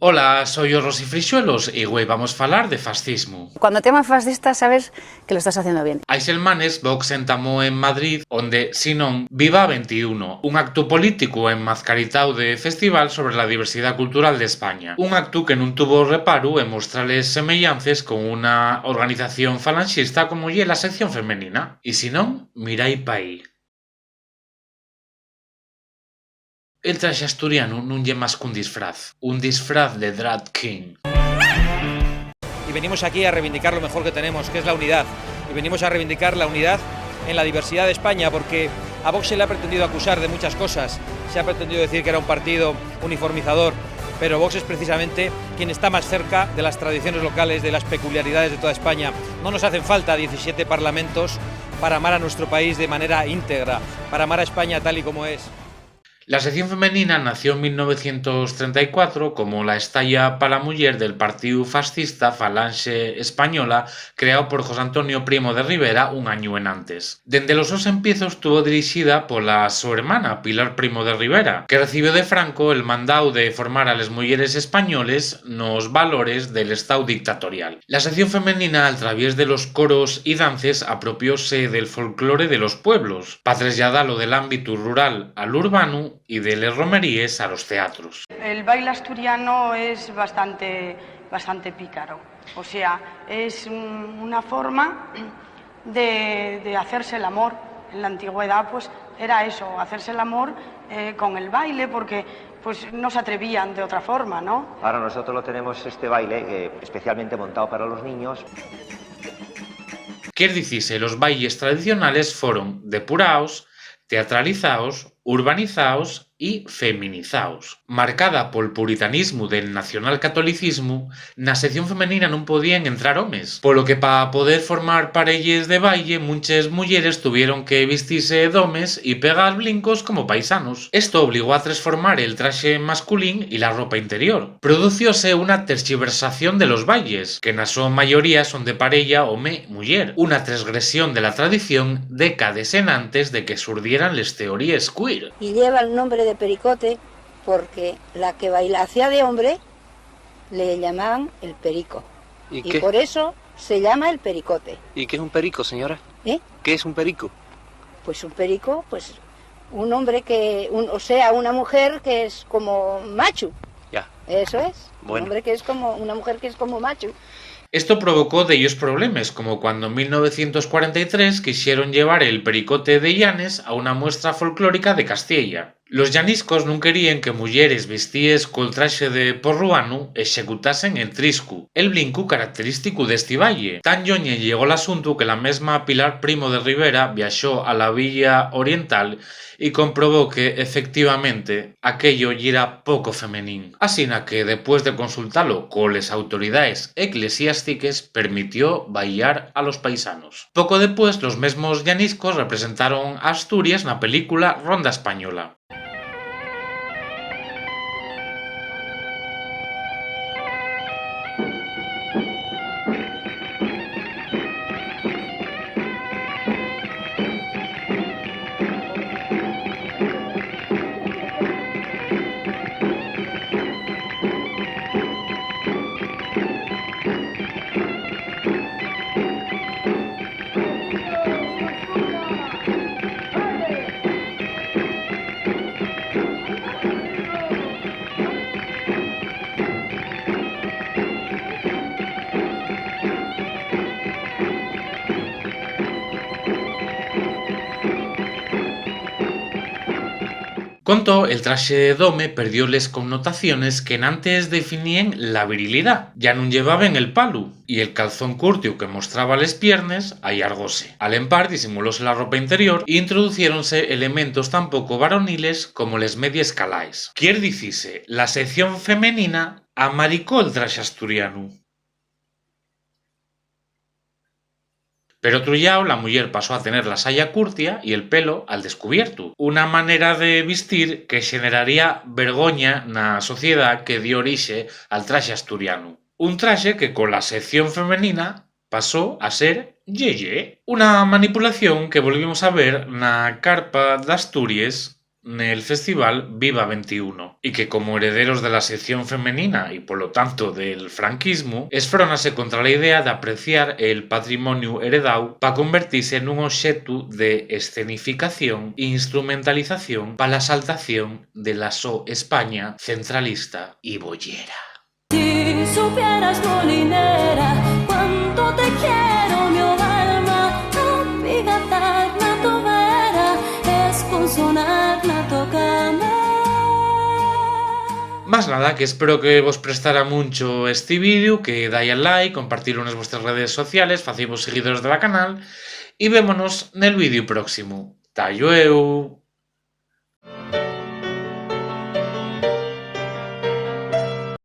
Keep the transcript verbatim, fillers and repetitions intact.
Hola, soi o Rosy Frixuelos y güei vamos falar de fascismu. Cuando te llaman fascista, sabes que lo estás haciendo bien. Hai selmanes, Vox entamó en Madrid, onde, si non, Viva ventiún, un actu políticu enmascaritáu de festival sobre la diversidá cultural d'España. Un actu que nun tuvo reparu en mostrar les semeyances con una organización falanxista como ye la sección femenina. Y si non, mirai paí. El traxe asturianu nun ye más qu'un disfraz, un disfraz de drag king. Y venimos aquí a reivindicar lo mejor que tenemos, que es la unidad. Y venimos a reivindicar la unidad en la diversidad de España, porque a Vox se le ha pretendido acusar de muchas cosas. Se ha pretendido decir que era un partido uniformizador, pero Vox es precisamente quien está más cerca de las tradiciones locales, de las peculiaridades de toda España. No nos hacen falta diecisiete parlamentos para amar a nuestro país de manera íntegra, para amar a España tal y como es. La sección femenina nació en mil novecientos trenta y cuatro como la estaya pa la muyer del partíu fascista Falanxe Española, creao por José Antonio Primo de Rivera un añu enantes. Dende los sos empiezos tuvo dirixida pola so hermana, Pilar Primo de Rivera, que recibió de Franco el mandau de formar a les muyeres españoles nos valores del estáu dictatorial. La sección femenina, al traviés de los coros y dances, apropióse del folclore de los pueblos, pa treslladalo del ámbitu rural al urbanu y de les romeríes a los teatros. El baile asturiano es bastante, bastante pícaro, o sea, es un- una forma de, de hacerse el amor. En la antigüedad, pues, era eso, hacerse el amor, eh, con el baile, porque, pues, no se atrevían de otra forma, ¿no? Ahora nosotros lo tenemos este baile, eh, especialmente montado para los niños. Quier dicise, los bailes tradicionales foron depuraos, teatralizaos, urbanizaos y feminizaos. Marcada pol puritanismu del nacionalcatolicismu, na sección femenina nun podíen entrar homes, polo que pa poder formar parelles de baile, munches muyeres tuvieron que vistise d'homes y pegar blincos como paisanos. Esto obligó a tresformar el traxe masculín y la ropa interior. Producióse una terxiversación de los bailes, que na so mayoría son de pareya home-muyer, una tresgresión de la tradición décades enantes de que surdieran les teoríes queer. Y lleva el nombre de pericote porque la que baila hacía de hombre le llamaban el perico. ¿Y Y qué? Por eso se llama el pericote. ¿Y qué es un perico, señora? ¿Eh? ¿Qué es un perico? Pues un perico, pues un hombre que, un- o sea, una mujer que es como macho. Ya. Eso es. Bueno. Un hombre que es como, una mujer que es como macho. Esto provocó dellos problemes, como cuando en mil novecientos cuarenta y tres quixeron llevar el pericote de Llanes a una muestra folclórica de Castiella. Los llaniscos nun queríen que muyeres vistíes col traxe de porruanu executasen el triscu, el blincu característicu d'esti baile. Tan lloñe llegó l'asuntu que la mesma Pilar Primo de Rivera viaxó a la Villa Oriental y comprobó que, efectivamente, aquello yera poco femenín. Asina que, depués de consultalo coles autoridaes eclesiástiques, permitió bailar a los paisanos. Poco depués, los mesmos llaniscos representaron Asturies na película Ronda Española. Con too, el traxe d'home perdió les connotaciones qu'enantes definíen la virilidá. Ya nun llevaben el palu y el calzón curtiu que mostraba les piernes allargóse. Al empar, disimulóse la ropa interior y introduciéronse elementos tan poco varoniles como les medies calaes. Quier dicise, la sección femenina amaricó'l traxe asturianu. Per otru llau, la muyer pasó a tener la saya curtia y el pelo al descubiertu, una manera de vistir que xeneraría vergoña na sociedá que dio orixe al traxe asturianu. Un traxe que cola sección femenina pasó a ser yeye. Una manipulación que volvimos a ver na carpa d'Asturies nel festival Viva ventiún, y que, como herederos de la sección femenina y, polo tanto, del franquismu, esfrónase contra la idea d'apreciar el patrimoniu heredáu pa convertise nun oxetu de escenificación y instrumentalización pa la esaltación de la so España centralista y boyera. Si supieras, molinera, cuánto te quiero, mi alma, no pigatar na to vera, es consonar na to cama. Más nada, que espero que vos prestara muncho esti vídeo, que dai al like, compartilo nes vuestras redes sociales, facíos seguidores de la canal, y vémonos nel vídeo próximo. ¡Ta llueu!